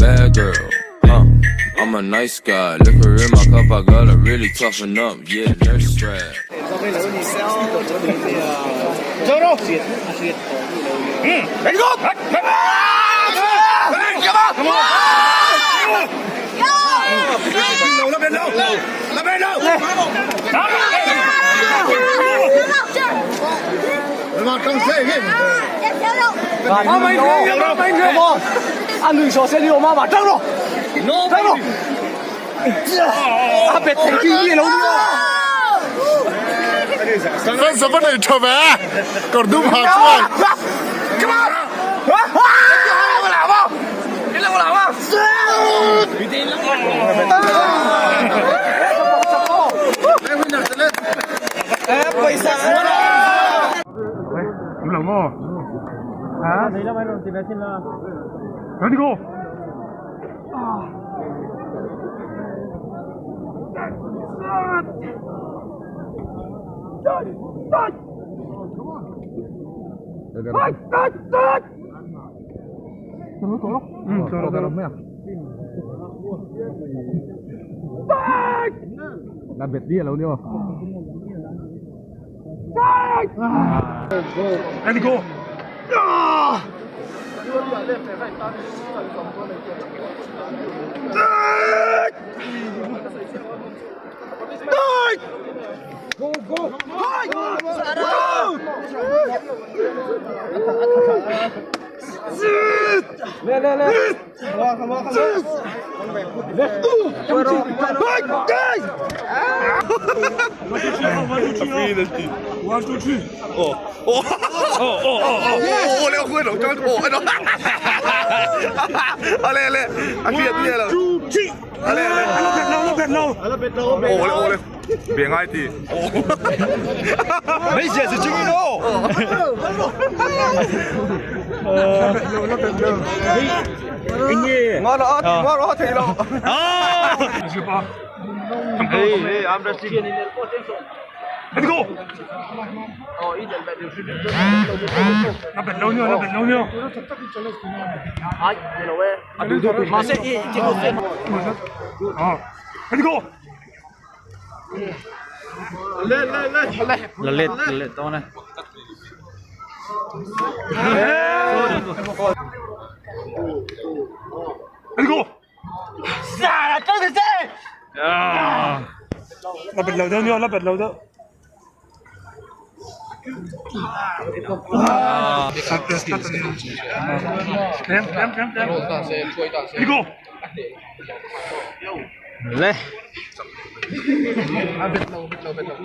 bad girl. Huh? I'm a nice guy. Liquor in my cup, I gotta really toughen up. Yeah, nurse strap. Fans a va nei tha ve kawr dum ha chuan. Ready go! Ready go! Ready go! Ready go! Ready go! La bet lo deuh nio, la bet lo deuh. Tlem, tlem, tlem, tlem. Ready go!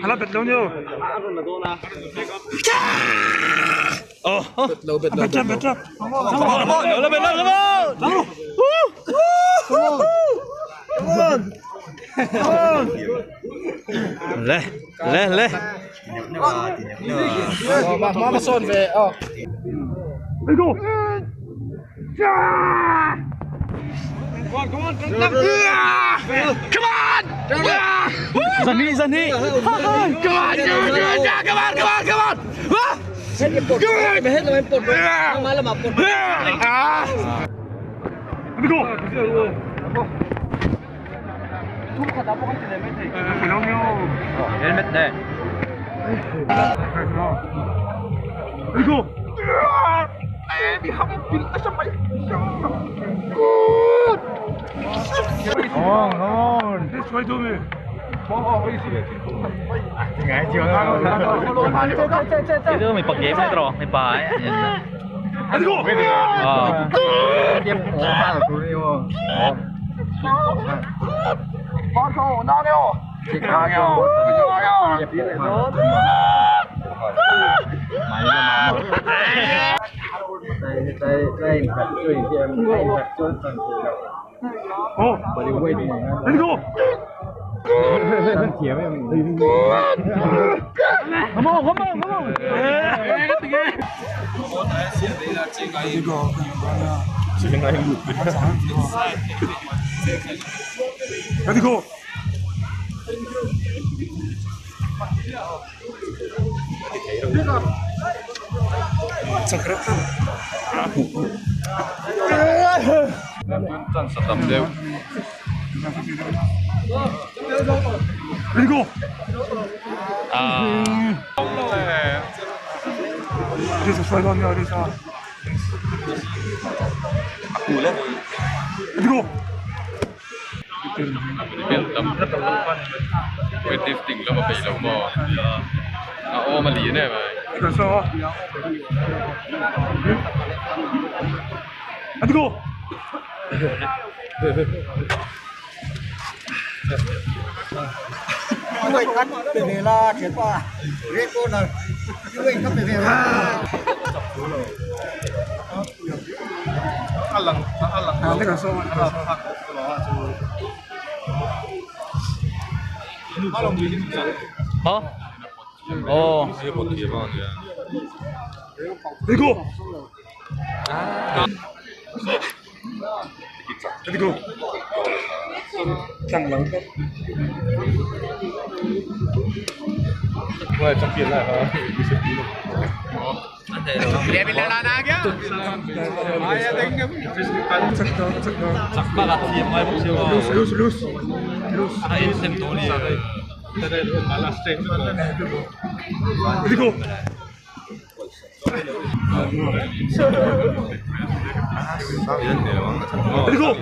La bet lo nio. Bet trap, bet trap. Ready go! Ready go! Ready go! This way to me. Ready go! Oh! Ready go! Come on, come on, come on! Ready go! Chance a tam deuh. Ready go. Ah. Ready go. Weightlifting lam a peih lo maw? A awm a lian em ai. Ready go. Hả? Ồ. Ready go. Ready go. Loose, loose, loose. Ready go. Ready go.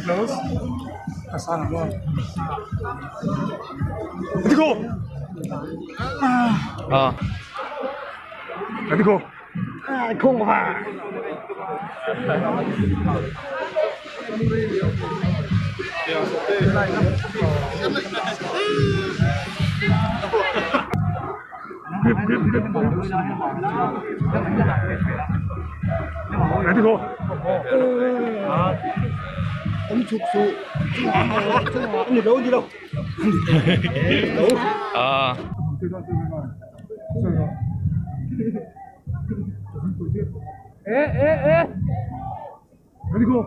Close. Ready go. Ờ. Ready go. Grip, grip, grip. Ready go. Ờ. Ready go.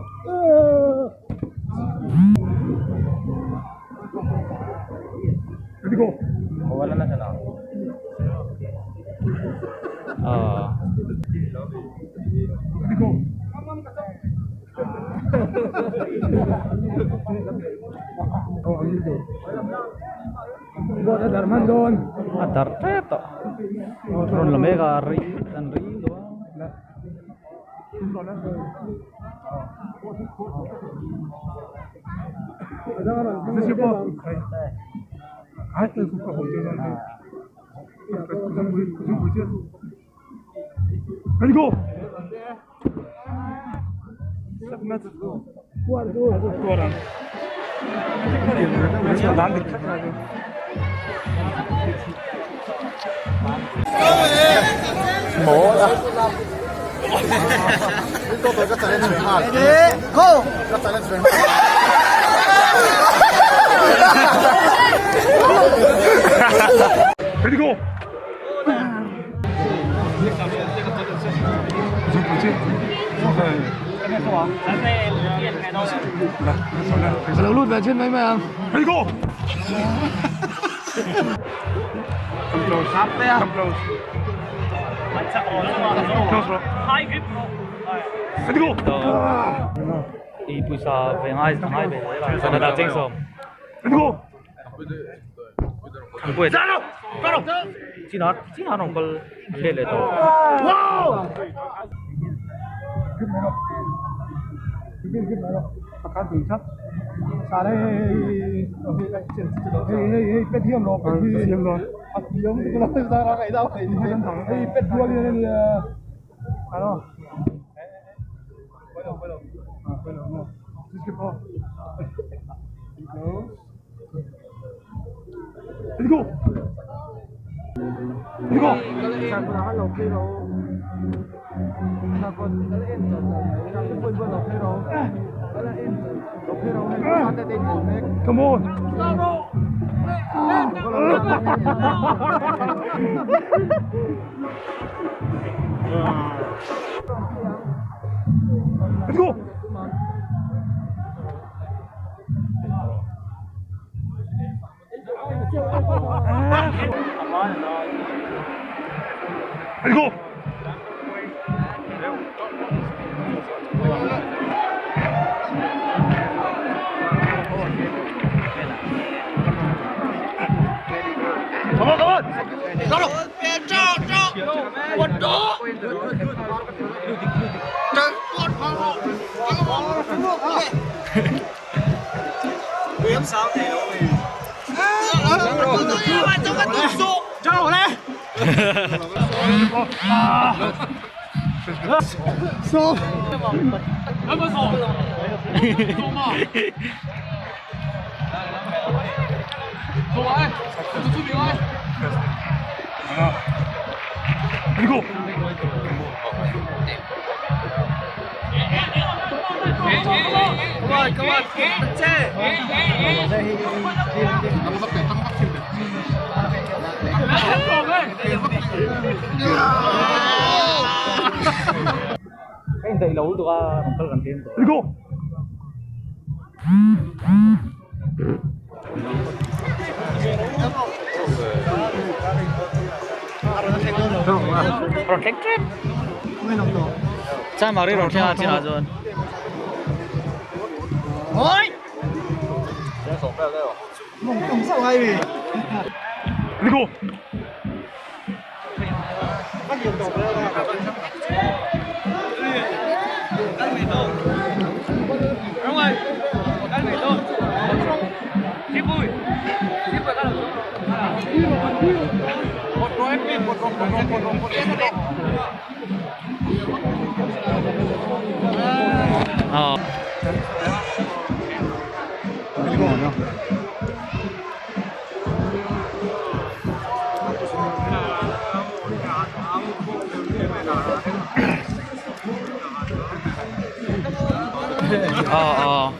Ready go. Wala na siya na. Ờ. Ready go. A dar tep to. Ron la mega ri an ri do. Ready go. Ready go. Ready go. Come close. Come close. Close, bro. Ready go. I puisa ve ngai ngai ve. Sana da cheng som. Ready go. Thằng quê. Chi nó kal le le to. Ready go. Ready go. Come on. Let's go. Let's go. Come on, come on. Let's go. Cái dậy lâu tụi ta còn cần thêm. Let's go. Protected. Cha mari rong thia chi na chuan. Let's go. Ờ. Ờ ờ.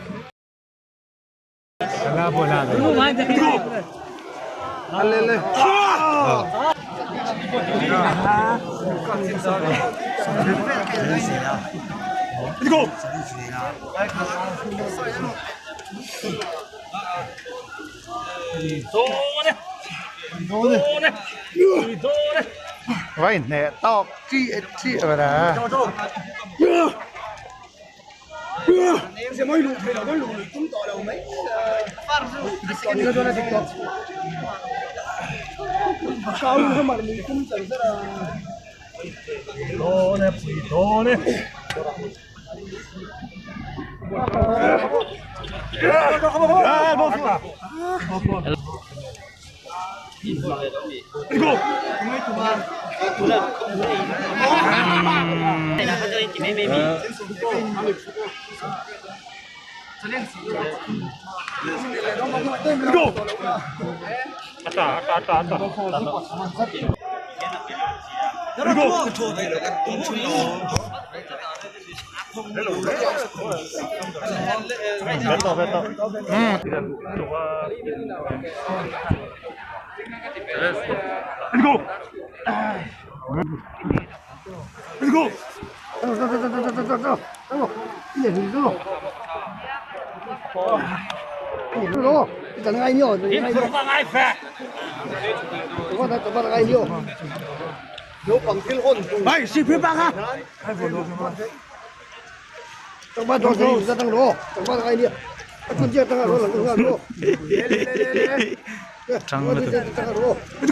Let's go. Vậy nè tóc chi chi rồi nè. Let's go. Let's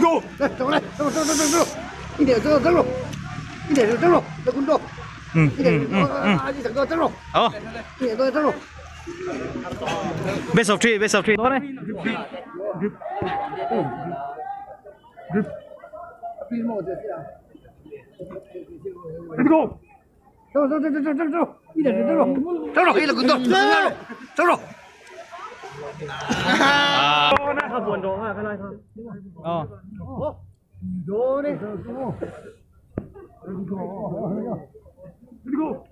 go. Let's go. Let's go. Let's go. Let's go. Ờ. Best of three, best of three. Đó đây. Let's go. Ờ. Let's go. Let's go. Let's go.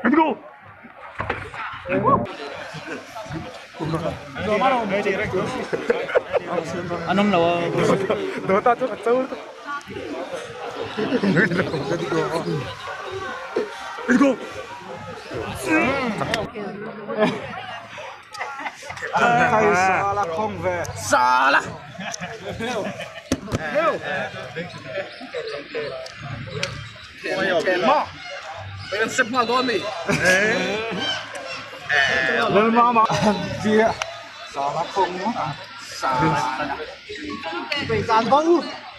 Let's go! An awm lo a. Let's go!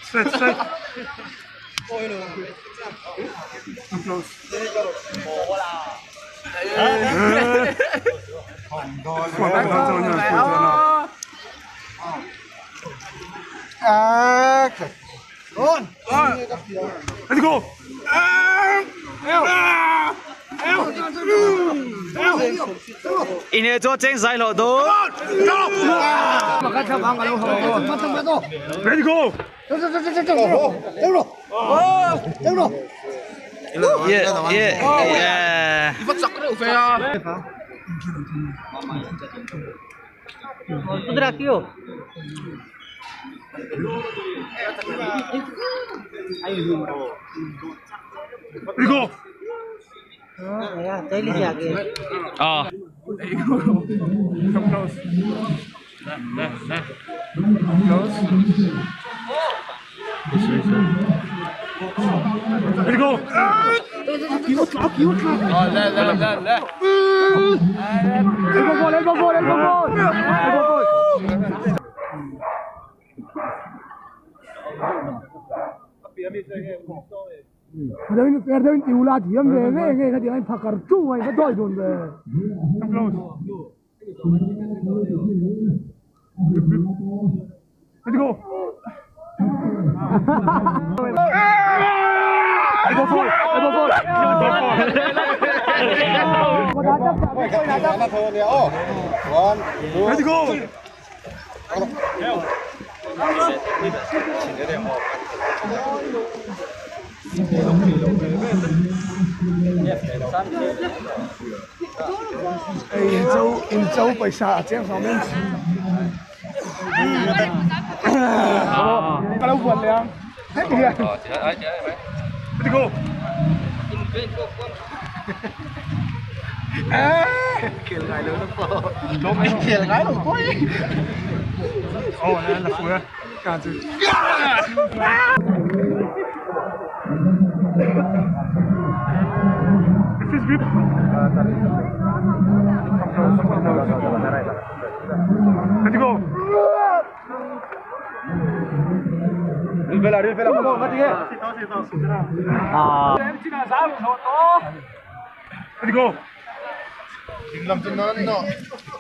Straight, straight. I'm close. Let's go! Ine chu cheng zai lo do. Ready go! Yeah, yeah, yeah. Ready go! Ah. Come close. Close. Ready go! Come close. Ready go! Elbow fall! Elbow fall! Ready go! Ready go! Oh, là phụ Fist grip. Come close, come close. Ready go! Ready go! Ready go! Ready go!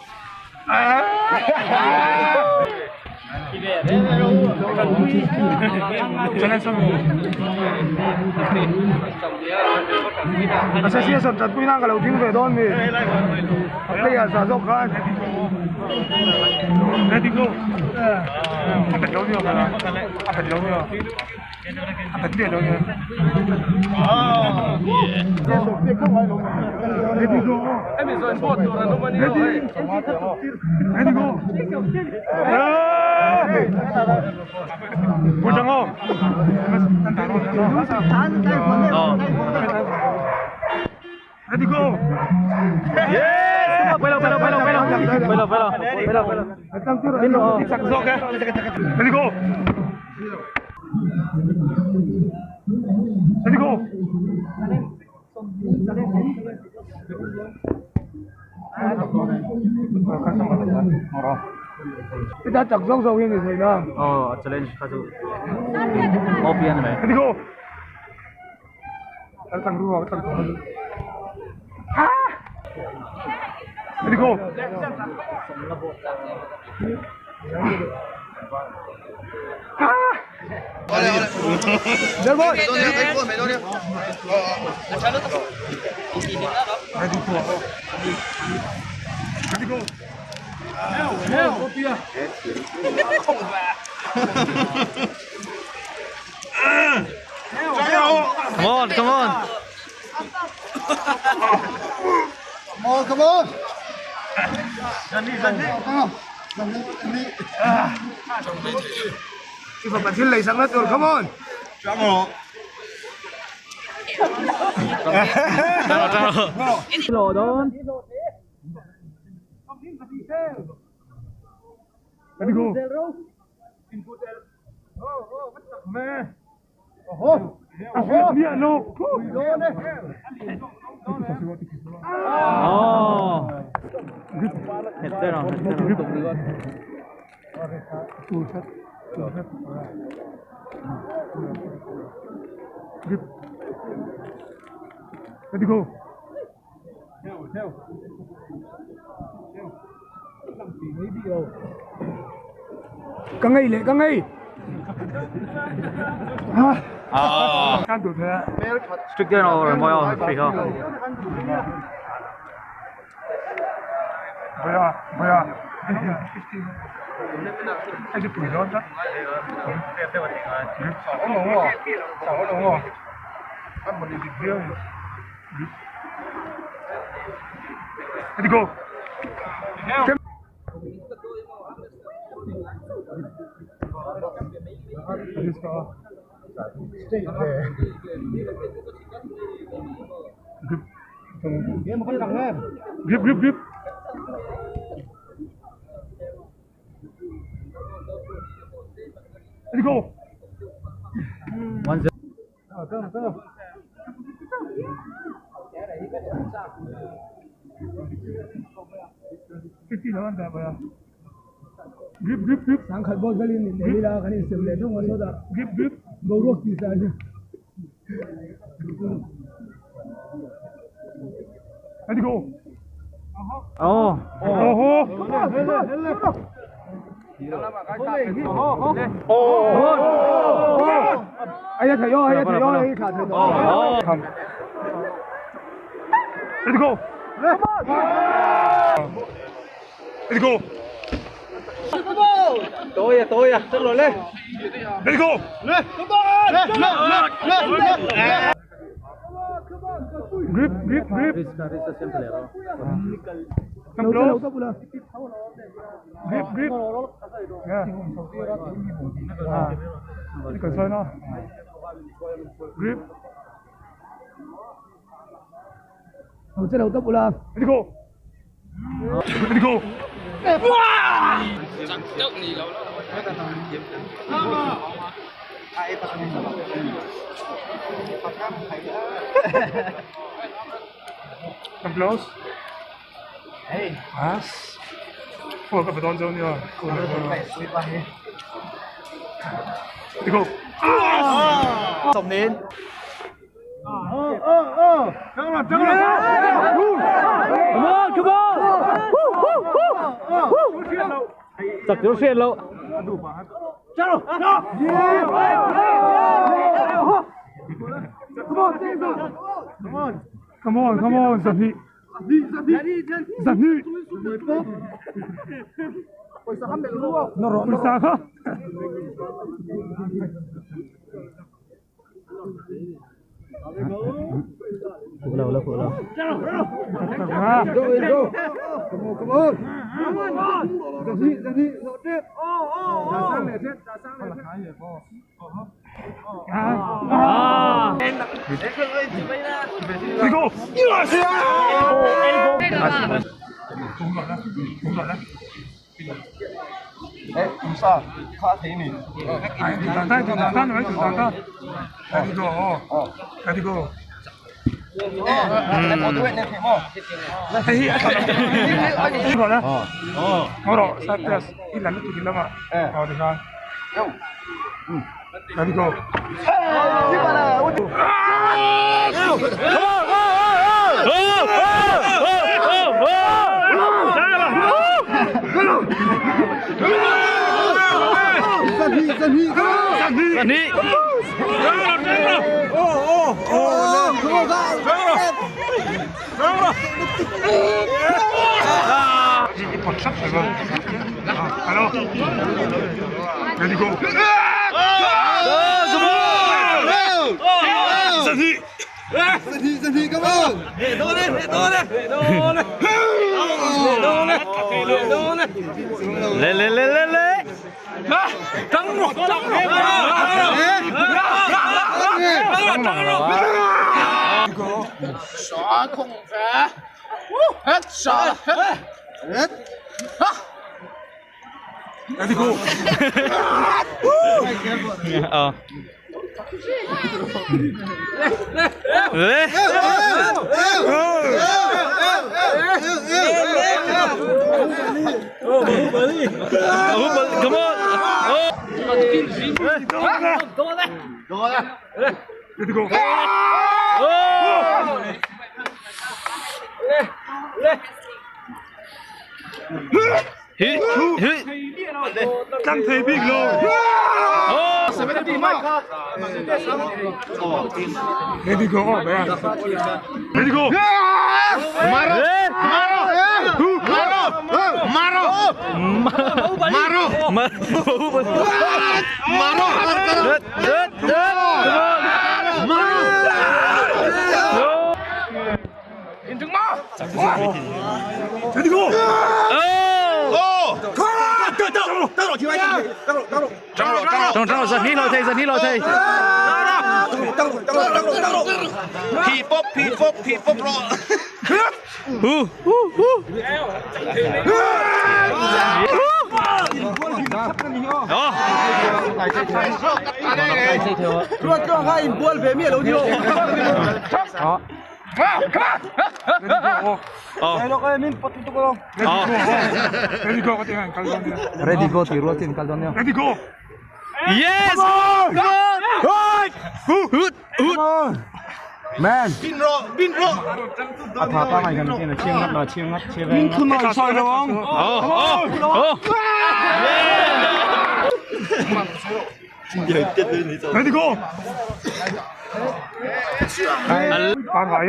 Ready! Ready go! Ready go! Yes! Pelo, pelo, pelo, pelo. Pelo, pelo. Pelo, pelo. Ready go! Ready go! Oh, challenge kha chu. Opian mai. Ready go! Ready go! Ready go! Ready go! Come on, come on. Come on, come on. Come on. Lộ đó. Let go. Oh. Hết rồi, hết rồi. Let go. Ka ngei leh ka ngei. À. Kan tu the. Strict there rồi, moi on, free ho. Boya, boya. Ai đi pui đó. Let go. Grip, grip, grip. Let go. 1-0. Fifty na da boya. Grip, grip, grip. Sang khat bol galin ni nei la kan in sem le dong so da Grip, grip. bo rok ti sa ni. Let go. Oh. Oh, Ai ya thai yo ai ya thai yo ai kha thai Oh. Let go. Let go. Tôi à, tức rồi lên. Let go. Grip, grip, grip. Riska, riska sempre rồi. Come close. Grip, grip. Yeah. Ah. You can sign off. Grip. Let go. Let go. Come close. Pass. Oh, cái đón dấu nha. Let go. Sòng nến. Come on, come on. Chặt chỗ xuyên lộ. Come on, come on, Zani. Zani. Pwesa ka. Phụ lâu, lâu, phụ lâu. Ah. Come on. Ah. À. Let go. Yes. Tàn tàn tàn tàn tàn tàn. Let go. Let go. Hei, cái đó. Ờ. Rồi, sát press. Ít lắm thì lắm ạ. Ờ thì sao? Let go. Zani. pawt hrep hrep a. Hello. Ready go. Sahnih. Sahnih sahnih come on. Le le le le le. Ready go. Ờ. Le. Come on. Oh. Ready go. Oh. Hi hi. Tang thei bik lo. Oh. Ready go oh man. Ready go. Maro. Maro! Maro! Maro! Rớt, rớt, rớt. Come on. Ready go. Oh. Trong trong giật hít lo thầy, giật hít lo thầy. 皮肤皮肤皮肤咯！ Hu hu hu. Đó. Ờ. Ờ. Ready go có tiếng Anh kalon. Ready go ti rual tin kal don Ready go. Yes. Come on. Hút hút. Man. 变弱变弱！ Atha pa mai kan tin chiang ngắt lo chiang ngắt chiang veng. Ờ. Ờ. Ờ. Ready go. Ban hải.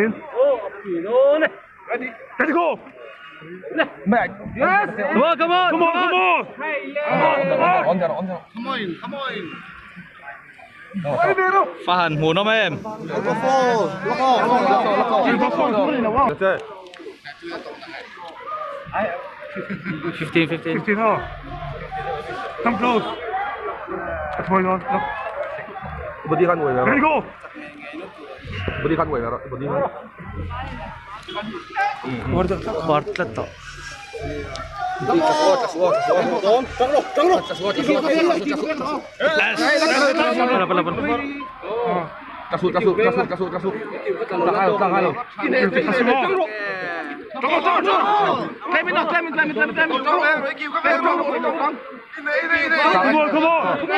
Ready. Ready go. Come on, come on. Come on, come on. Come on. Come on. Pha hành hồn không em? 15, 15. 15 oh. Come close. That's why on. Ready go. Bartlett. Pala, pala, pala. Come on, come on.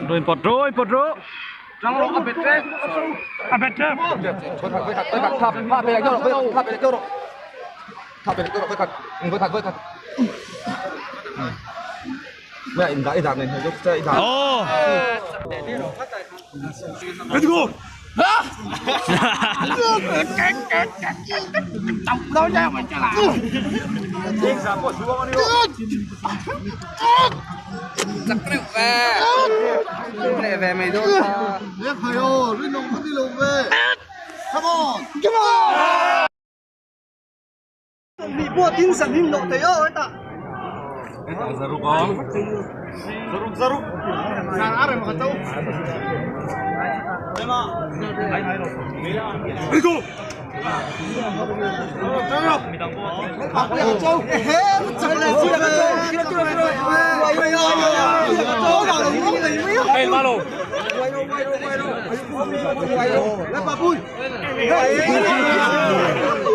Rồi bọt rồi, bọt rồi. A better. Ồ. Ready go. Ready go.